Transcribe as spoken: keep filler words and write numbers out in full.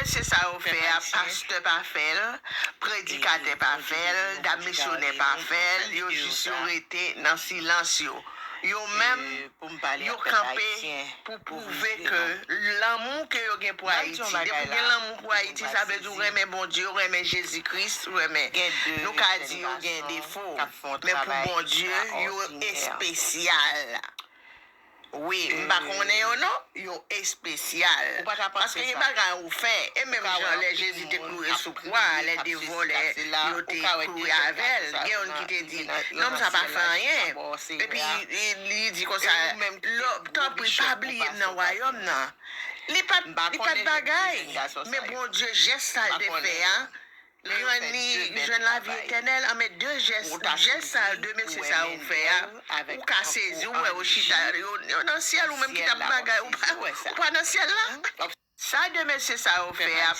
mesye sa yo fè a, pastè pa fè l, predikatè pa fè l, dam misyonè pa fè l, yo jis yo rete nan silans yo. Yo menm, yo kanpe pou pwouve ke lanmou ke yo gen pou Ayiti. Depi w gen lanmou pou Ayiti, sa vle di w renmen Bondye, w renmen Jezi Kris, w renmen, nou ka di yo gen defo, men pou Bondye, yo espesyal. Wi, m pa konnen yo non, yo espesyal. Paske gen bagay ou fè, e menm jan lè Jezi te kloure sou kwa, lè de vòlè yo te kloure avè l, gen youn ki te di, nonm sa pa fè anyen. Epi li di konsa, tanpri pa bliye m nan wayòm nan. Li pa t bagay, men Bondye, jès sa l te fè a, rann li jwenn lavi etènèl, an, men de jès, jès sa yo, de mesye sa yo fè a, ou ka sezi, ou wè yo chita, yo, yo nan syèl, ou menm ki t ap bagay, ou pa, ou pa nan syèl la. Sa de mesye sa yo fè a,